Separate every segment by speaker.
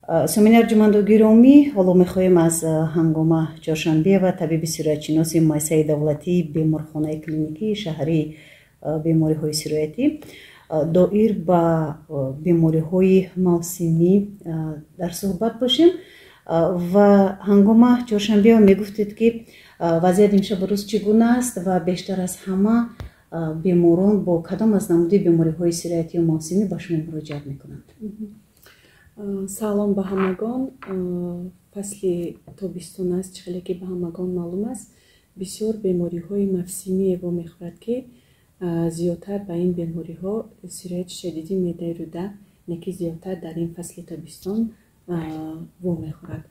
Speaker 1: Сомина Арҷуманду гиромӣ, ҳоло мехоҳем аз Ҳангома Чоршанбеева, табиби сироятшиноси муассисаи давлатии беморхонаи клиникии шаҳрии бемориҳои сироятӣ, доир ба бемориҳои мавсимӣ дар суҳбат бошем. Ва Ҳангома Чоршанбеева, мегуфтед, ки вазъият имшабу рӯз чӣ гуна аст ва бештар аз ҳама беморон бо кадом аз намуди бемориҳои сироятию мавсимӣ ба шумо муроҷиат мекунанд?
Speaker 2: Салом ба ҳамагон. Фасли тобистон аст, чӣ хеле ки ба ҳамагон маълум аст, бисёр бемориҳои мавсимие вомехӯрад, ки зиёдтар ба ин бемориҳо сирояти шадиди меъдаи рӯда, не ки зиёдтар дар ин фасли тобистон вомехӯрад.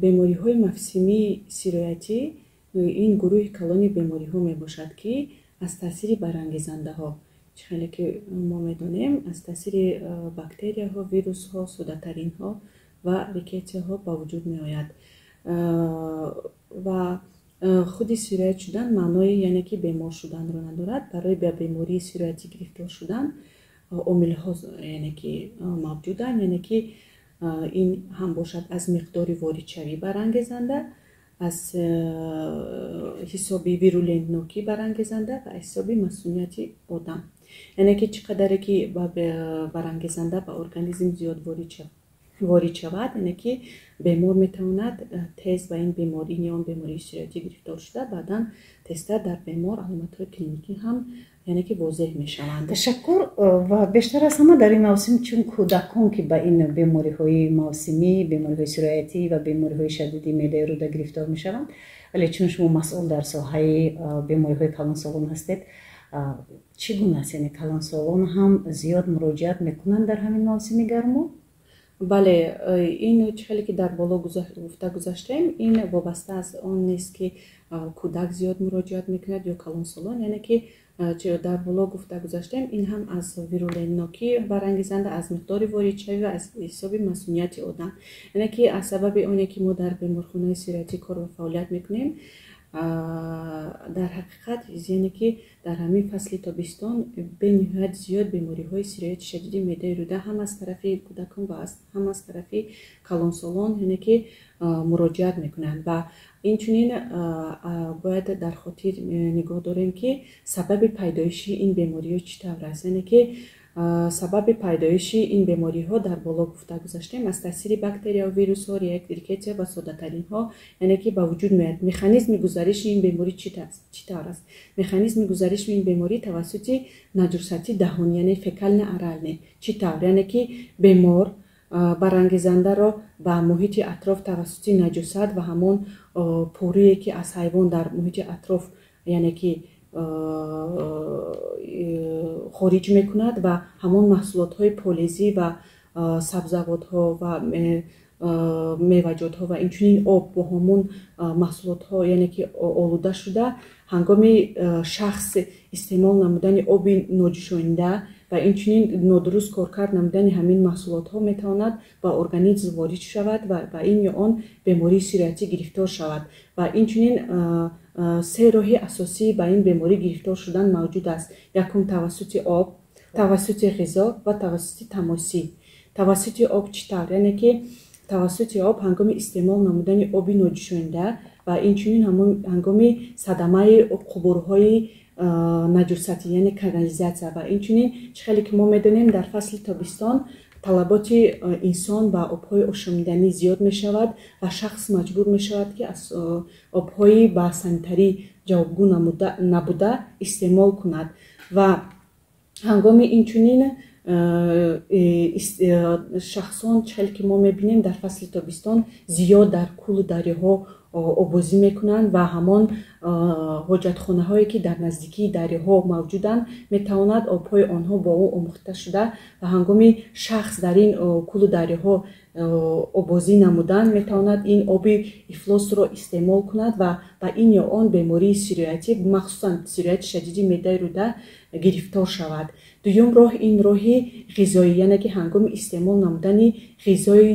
Speaker 2: Бемориҳои мавсимии сироятӣ ин гурӯҳи калони бемориҳо мебошад, ки аз таъсири барангезандаҳо, чӣ хеле ки мо медонем, аз таъсири бактерияҳо, вирусҳо, содатаринҳо ва рикетсияҳо ба вуҷуд меояд. Ва худи сироят шудан маънои, яъне ки, бемор шуданро надорад. Барои ба бемории сироятӣ гирифтор шудан омилҳо, яъне ки, мавҷуданд, яъне ки ин ҳам бошад аз миқдори воридшавӣ барангезанда, аз ҳисоби вирулентнокӣ барангезанда ва аз ҳисоби масунияти одам, яъне ки чӣ қадаре ки барангезанда ба организм зиёд ворид шавад, яъне ки бемор метавонад тез ба ин беморӣ ё он бемории сироятӣ гирифтор шуда, баъдан тезтар дар бемор аломатҳои клиникӣ ҳам, яъне ки, возеҳ мешаванд.
Speaker 1: Ташаккур. Ва бештар аз ҳама дар ин мавсим, чун кӯдакон ки ба ин бемориҳои мавсимӣ, бемориҳои сироятӣ ва бемориҳои шадиди меъдаи рӯда гирифтор мешаванд, вале чун шумо масъул дар соҳаи бемориҳои калонсолон ҳастед, чӣ гуна аст, яъне калонсолон ҳам зиёд муроҷиат мекунанд дар ҳамин мавсими гармо?
Speaker 2: Бале, ин чӣ хеле ки дар боло гуфта гузаштем, ин вобаста аз он нест, ки кӯдак зиёд муроҷиат мекунад ё калонсолон. Яъне ки дар боло гуфта гузаштем, ин ҳам аз вирулентнокӣ барангезанда, аз миқдори воридшавӣ ва аз ҳисоби масунияти одам, яъне ки аз сабаби оне ки мо дар беморхонаи сироятӣ кор ва фаъолият мекунем, дар ҳақиқат, яъне ки, дар ҳамин фасли тобистон бениҳоят зиёд бемориҳои сирояти шадиди меъдаи рӯда ҳам аз тарафи кӯдакон ва ҳам аз тарафи калонсолон, яъне ки, муроҷиат мекунанд. Ва инчунин бояд дар хотир нигоҳ дорем, ки сабаби пайдоиши ин бемориҳо чӣ тавр аст. Яъне ки сабаби пайдоиши ин бемориҳо дар боло гуфта гузаштем, аз таъсири бактерия, вирусҳо, рикетсия ва содатаринҳо, яъне ки, ба вуҷуд меояд. Механизми гузариши ин беморӣ чӣ тавр аст? Механизми гузариши ин беморӣ тавассути наҷосати даҳон, яъне фекально-оральный. Чӣ тавр? Яъне ки бемор барангезандаро ба муҳити атроф тавассути наҷосат ва ҳамон порӯе, ки аз ҳайвон дар муҳити атроф, яъне ки, хориҷ мекунад ва ҳамон маҳсулотҳои полезӣ ва сабзавотҳо ва меваҷотҳо ва инчунин об бо ҳамон маҳсулотҳо, яъне ки, олуда шуда, ҳангоми шахс истеъмол намудани оби ноҷӯшонида ва инчунин нодуруст коркард намудани ҳамин маҳсулотҳо метавонад ба организм ворид шавад ва ба ин ё он бемории сироятӣ гирифтор шавад. Ва инчунин се роҳи асосии ба ин беморӣ гирифтор шудан мавҷуд аст: якум, тавассути об, тавассути ғизо ва тавассути тамосӣ. Тавассути об чӣ тавр? Яъне ки тавассути об ҳангоми истеъмол намудани оби ноҷӯшонида ва инчунин ҳангоми садамаи қубурҳои наҷосатӣ, яъне канализатсия. Ва инчунин, чӣ хеле ки мо медонем, дар фасли тобистон талаботи инсон ба обҳои ошомиданӣ зиёд мешавад ва шахс маҷбур мешавад, ки аз обҳои ба санитарӣ ҷавобгӯ набуда истеъмол кунад. Ва ҳангоми инчунин шахсон, чӣ хеле ки мо мебинем, дар фасли тобистон зиёд дар кӯлу дарёҳо обозӣ мекунанд ва ҳамон ҳоҷатхонаҳое, ки дар наздикии дарёҳо мавҷуданд, метавонад обҳои онҳо бо ӯ омӯхта шуда ва ҳангоми шахс дар ин кӯлу дарёҳо обозӣ намудан метавонад ин оби ифлосро истеъмол кунад ва ба ин ё он бемории сироятӣ, махсусан сирояти шадиди меъдаи рӯда гирифтор шавад. Дуюм роҳ ин роҳи ғизоӣ, яъне ки ҳангоми истеъмол намудани ғизои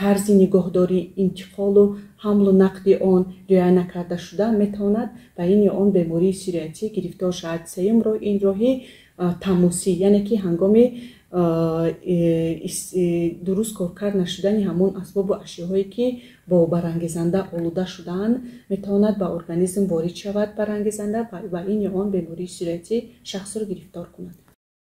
Speaker 2: тарзи нигоҳдорӣ, интиқолу ҳамлу нақли он риоя накарда шуда метавонад ба ин ё он бемории сироятӣ гирифтор шавад. Сеюм роҳ ин роҳи тамосӣ, яъне ки ҳангоми Дуруст коркард нашудани ҳамон асбобу ашёҳое, ки бо барангезанда олуда шудаанд, метавонад ба организм ворид шавад барангезанда ва ин ё он бемории сироятӣ шахсро гирифтор кунад.